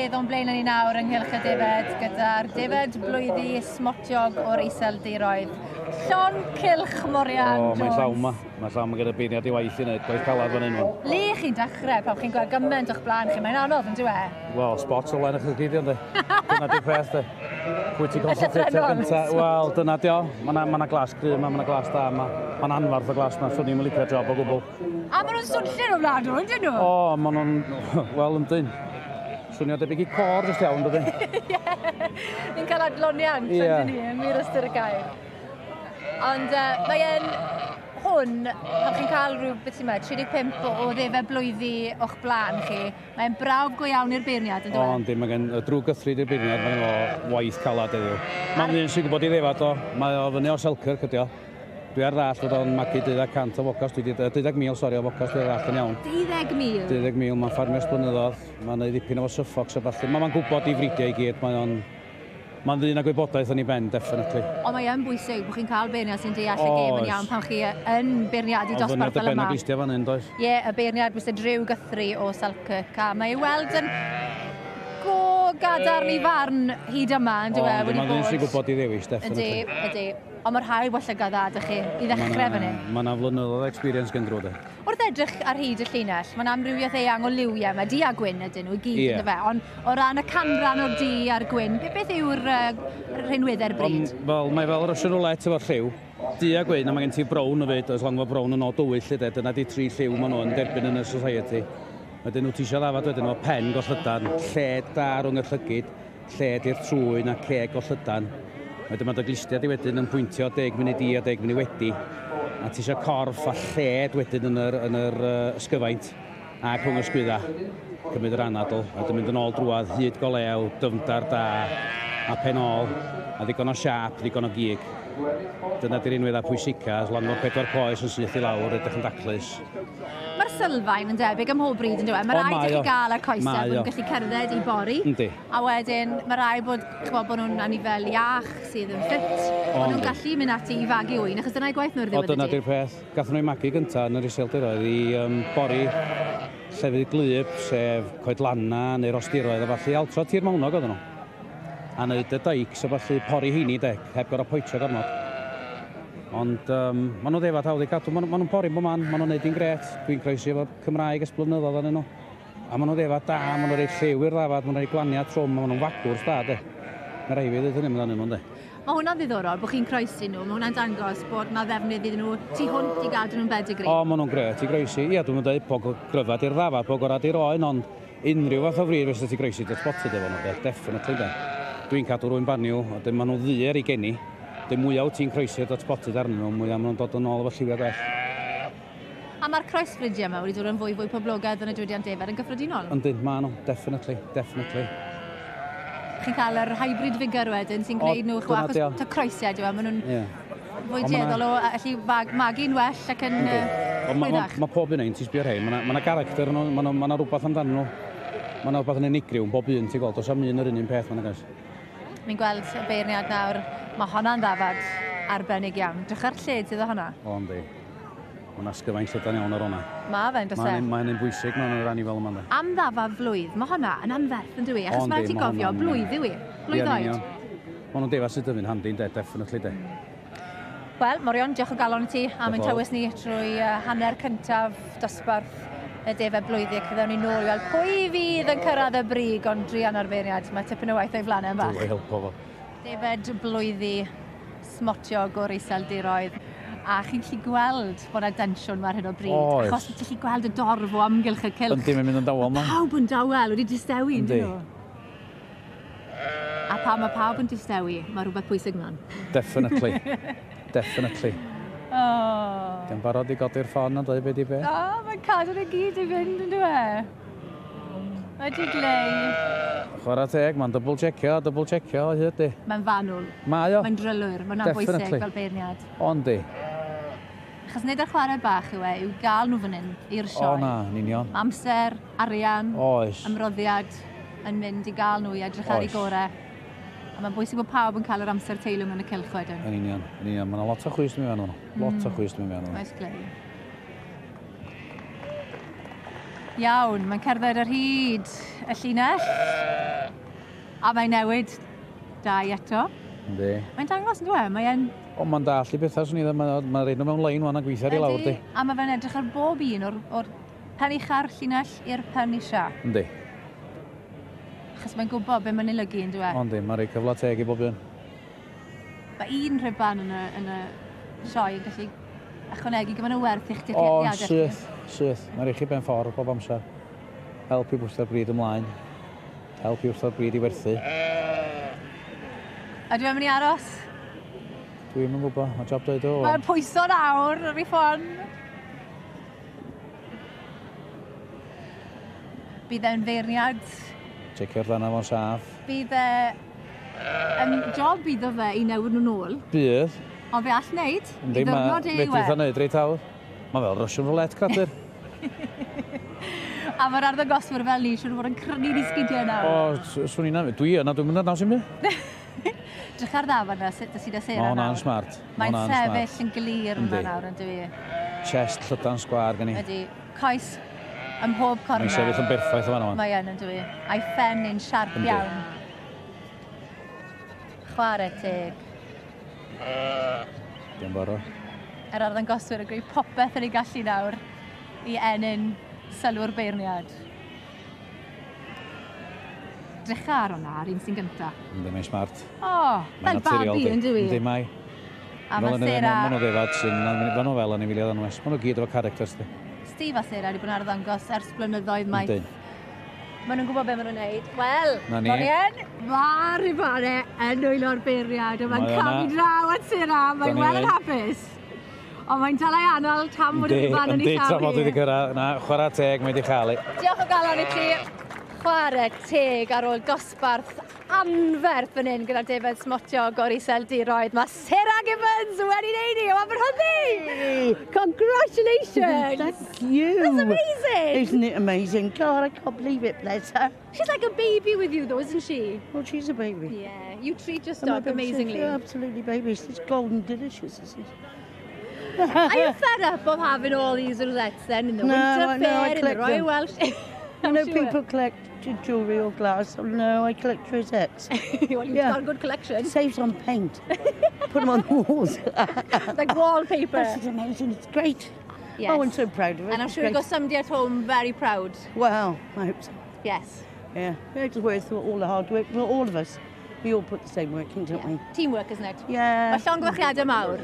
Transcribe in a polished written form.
wedd o'n blaen ni nawr ynghylch y defed gyda'r defed blwyddi smotiog o'r Iseldiroedd. Llon Cylch Morian O, mae'n Jones. llawn ma. Mae'n llawn ma gyda beirniad i waith i wneud, gwaith calad fan hyn. wan. Le chi'n dechrau pan chi'n gweld gymaint o'ch blaen chi? Mae'n anodd yn dyw e? Wel, spot o len eich gyd ynddi. Dyna di'r peth, de. Pwy ti'n concentrate llythrennol. gynta? Wel, dyna di o. Mae na, ma na glas gry yma, mae na glas da yma. Mae'n anfarth o glas yma, swn i'n licio'r job o gwbl. A maen nhw'n swnllun o flaen nhw, yndyn nhw? O, maen nhw'n... Wel, yndyn. Swnio debyg i cor jyst iawn, dydyn. Ni'n cael adloniant, Ie. yndyn ni, ym wir ystyr y gair. Ond mae e'n hwn, pan chi'n cael rhyw, beth sy'n meddwl, 35 o ddefed blwyddi o'ch blaen chi, mae'n brawf go iawn i'r beirniad, yn O, dweud? yndi, mae gen y drwg gythru i'r beirniad, mae gen o waith calad heddiw. Mae'n un sy'n gwybod i ddefad o, mae o fyny o Selkirk ydi o. Dwi ar ddall fod o'n magu 200 o focas, dwi 'di 12,000 sori o focas dwi ar ddall yn iawn. 12,000? 12,000, mae'n ffarmio ers blynyddoedd, mae'n neud dipyn o Suffolks a ballu. Mae'n gwybod i fridiau i gyd, mae o'n... Mae'n ddyn â gwybodaeth yn ei ben, definitely. Ond mae yn bwysig bod chi'n cael beirniad sy'n deall y gêm yn Oes. iawn pan chi yn beirniadu Ond fyny dosbarth at y fel ben yma. o glustia fan hyn, does? Ie, y beirniad Mr Drew Guthrie o Selkirk. A mae i weld yn go gadarn i farn hyd yma, yn O, dyw e, yndi, wedi mae'n ddyn sy'n bod. gwybod i ddewis, Ydy, definitely. ydy. Ond mae'r rhai well llygad dda, dych chi, i ddechrau fan hyn. Mae yna flynyddoedd o experience gen Drew, de. Wrth edrych ar hyd y llinell, mae'n amrywiaeth eang o liwiau. Mae du a gwyn ydyn nhw i gyd, Ie. yeah. fe. Ond o ran y canran o'r du a'r gwyn, beth yw'r rhinweddau'r bryd? Ond, Wel, mae fel Russian roulette efo'r lliw. Du a gwyn, a mae gen ti brown hefyd, oes long fo brown yn o dywyll, de. Dyna di tri lliw maen nhw yn derbyn yn y society. Wedyn nhw ti isio ddafad wedyn efo pen go llydan, lled da rhwng y llygid, lled i'r trwyn a ceg go llydan. Wedyn mae dy glustia di wedyn yn pwyntio 10 munud i a 10 munud wedi. A ti isio corff a lled wedyn yn yr ysgyfaint a rhwng y sgwydda. Cymryd yr anadl, a wedyn mynd yn ôl drwadd, hyd golew, dyfndar da, a pen ôl, a ddigon o siap, ddigon o gig. Dyna di'r unwedd a pwysica, as long fod pedwar coes yn syth i lawr, edrych yn daclus. Mae'r sylfaen yn debyg ym mhob bryd yn dweud. Mae O, rhaid i mae chi o. gael y coesau, Mae bod nhw'n o. gallu cerdded i bori. Yndi. A wedyn, mae rhaid bod, ch'mod, bod nhw'n anifel iach sydd yn ffit. Bod nhw'n yndi. gallu mynd ati i fagu ŵyn, achos dyna'i gwaith nhw ar O, ddiwedd y dyna dydd. di'r peth. Gathon nhw eu magu gynta yn yr Iseldiroedd i bori llefydd gwlyb, sef coedlanna neu rostiroedd a falle, altro tir mawnog oedden nhw. A wneud y dikes a falle pori heini de, heb gorau poetio gormod. Ond maen nhw ddefad hawdd i gadw, maen nhw'n pori bob man, maen nhw'n neud hi'n gret. Dwi'n croesi efo Cymraeg ers blynyddoedd arnyn nhw. A maen nhw'n ddefad da, maen nhw'n rhoi lliw i'r ddafad, maen nhw'n rhoi glaniad trwm, maen nhw'n fagwrs da, de. Mae rhaid fi ddweud hynny amdanyn nhw, de. Mae hwnna'n ddiddorol bod chi'n croesi nhw. Mae hwnna'n dangos bod na ddefnydd iddyn nhw tu hwnt i gadw nhw'n bedigri. O, maen nhw'n gret i groesi. Ia, dwi'n dweud po gryfad i'r ddafad, po gorad i'r oen, ond unrhyw fath o frid fysa ti groesi dot spotted efo nhw, de, definitely, de. Dwi'n cadw rwy'n banyw, a dyn maen nhw ddu ar ei geni. Dyn mwyaf wyt ti'n croesi'r dot spotted arnyn nhw, mwyaf maen nhw'n dod yn ôl efo lliwiau gwell. A mae'r croesfridiau yma wedi dod yn fwy fwy poblogaidd yn y diwydiant defaid yn gyffredinol. Yndyn, maen nhw, definitely, definitely. Chi'n cael yr hybrid vigour wedyn sy'n O, gwneud nhw, chwa, dyna achos di o. ta croesiad yw e, maen nhw'n fwy Ond ma' 'na- dueddol o allu magu'n well ac yn Yndi. Ond ma, ma, llwyddach. ma pob un ein, ti'n sbio rhei, mae 'na character nhw, mae 'na, ma 'na rhywbeth amdanyn nhw. Mae 'na rhywbeth yn unigryw yn bob un, ti'n gweld, does am un yr un un peth, mae'n agos. Mi'n gweld y beirniad nawr, mae honna'n ddafad arbennig iawn. Drych ar lled sydd o honna. O, yndi. Mae 'na ysgyfaint llydan iawn ar honna. Ma fe'n dos e. Mae'n un bwysig mewn yr anifel yma, yndi. Am ddafad flwydd, mae honna yn anferth yn dywi, achos O, mae yndi, ti'n ma' gofio, hwnna'n- blwydd yw i, blwydd Ie, yn oed. union. Ma' nhw'n defaid sydd dyfu'n handi, de, definitely, de. Wel, Morion, diolch o galon i ti am ein Diolch yn fawr. tywys ni trwy hanner cyntaf dosbarth y defed blwyddi ac fyddewn ni nôl i weld pwy fydd yn cyrraedd y brig, ond druan ar beirniad, mae tipyn o waith o'i flaenau yn bach. Dwi'n helpo fo. Defed blwyddi smotiog o'r Iseldiroedd. A chi'n gallu gweld bod yna densiwn ar hyn o bryd. Oes. Achos ti'n gallu gweld y dorf o amgylch y cylch. Yndi, mae'n mynd yn dawel ma. Pawb yn dawel, wedi distewi, Yndi. yndyn nhw? A pan mae pawb yn distewi, mae rhywbeth pwysig mlaen. Definitely. Definitely. Oh. Di'n barod i godi'r ffon a dweud be di be. O, mae'n cadw nhw gyd i fynd, yn dwi? Ydy glei. Chwarae teg, mae'n double checio, double checio o hyd di. Mae'n fanwl. Mae o. Mae'n drylwyr. Mae'n bwysig Definitely. fel beirniad. O, yndi. Achos nid ar chwarae bach yw e, yw gael nhw fan hyn i'r sioe. O na, yn union. Amser, arian, Oes. ymroddiad yn mynd i gael nhw i edrych ar eu Oes. gorau. A mae'n bwysig bod pawb yn cael yr amser teilwng yn y cylch wedyn. Yn union, yn union. Mae yna lot o chwys yn mynd mewn nhw. Lot o chwys yn mynd mewn nhw. Oes glei. Iawn, mae'n cerdded ar hyd y llinell. A mae'n newid dau eto. Yndi. Mae'n dangos yn dweud, mae'n... O, mae'n dallt i bethau, swn i ddim. Mae'n ma reid nhw mewn lein wan a gweithio ar i lawr, di. A mae fe'n edrych ar bob un o'r pen ucha'r llinell i'r pen isa. Yndi. Achos mae'n gwybod beth mae'n ei lygu yn dweud. O, yndi, mae'n rhoi cyfle teg i bob un. Mae un rhuban yn y sioe yn gallu ychwanegu gymaint o werth i'ch O, dechreuadau. syth, syth. Mae'n rhoi chi ben ffordd bob amser. Help i bwstio'r brid ymlaen. Help i wrtho'r brid i werthu. A dwi'n mynd i aros? Dwi'm yn gwybod, mae job dweud o. Mae'n pwyso nawr ar ei ffon. Bydd e'n feirniad. Checio'r dana fo'n saff. Bydd e yn job iddo fe i newid nhw nôl. Bydd. Ond fe all wneud. Yndi, I ma' ddiwrnod e yw fedrith o e. wneud reit hawdd. Mae fel Russian roulette, cradur. A mae'r arddangoswyr fel ni, siŵr o fod yn crynu'n i sgidiau nawr. O, swn i'n... Dwi yna, dwi'n mynd ar sy'n mynd. Drych ar ddafad na, sut sydd â Sarah Ma' hwnna'n nawr. smart. Ma' Mae'n hwnna'n sefyll smart. yn glir yma Yndi. nawr, yn dwi. Chest llydan sgwar gen i. Ydy, coes ym mhob cornel. Mae'n sefyll yn berffaith o fan yma. Mae yn, yn dwi. A'i phen yn siarp Yndi. iawn. Chwarae teg. Diolch barod. Yr arddangoswyr yn gwneud popeth yn ei gallu nawr i ennyn sylw'r beirniad. Drycha ar hwnna, ar un sy'n gynta. Yndi, mae'n smart. O, Mae'n fel naturiol, babi di. yn dwi. Yndi, mae. A mae Sarah... Maen nhw ddefad sy'n... Maen nhw fel anifeiliaid anwes. Maen nhw gyd efo characters, di. Steve a Sarah wedi bod yn arddangos ers blynyddoedd maith. Yndyn. Maen nhw'n gwybod beth maen nhw'n neud. Wel, Na ni. Dorian, mae'r rhifane yn nwylo'r beirniad, a mae'n Mae camu yna. draw at Sarah, mae'n Da ni wel yn fynd. hapus. Ond mae'n dal ei anol tan bod y Yndi, rhifan yn ei yndi, llaw tra mod hi. wedi cyrraedd. Na, chwarae teg, mae wedi chael ei. Diolch o galon i chi. Chwarae teg ar ôl dosbarth anferth fan hyn gyda'r defed smotiog o'r Iseldiroedd. Mae Sarah Gibbons wedi neud i o Aberhonddu! Congratulations! Thank you. That's amazing! Isn't it amazing? God, I can't believe it, bless her. She's like a baby with you though, isn't she? Well, she's a baby. Yeah, you treat your And my stock baby says, amazingly. Yeah, absolutely baby. It's golden delicious, isn't it? Are you fed up of having all these rosettes then in the No, Winter I- no, I Fair, in the collect Royal them. Welsh? You know, sure. people collect jewellery or glass. Oh, no, I collect rosettes. Well, you've got a good collection. Saves on paint. Put them on the walls. Like wallpaper. This is amazing. It's great. Yes. Oh, I'm so proud of it. And I'm It's sure you've great. got somebody at home very proud. Well, I hope so. Yes. Yeah, it's worth all the hard work. Well, all of us. We all put the same work in, don't we? Teamwork, isn't it? Yeah. Mae llongyfarchiadau mawr.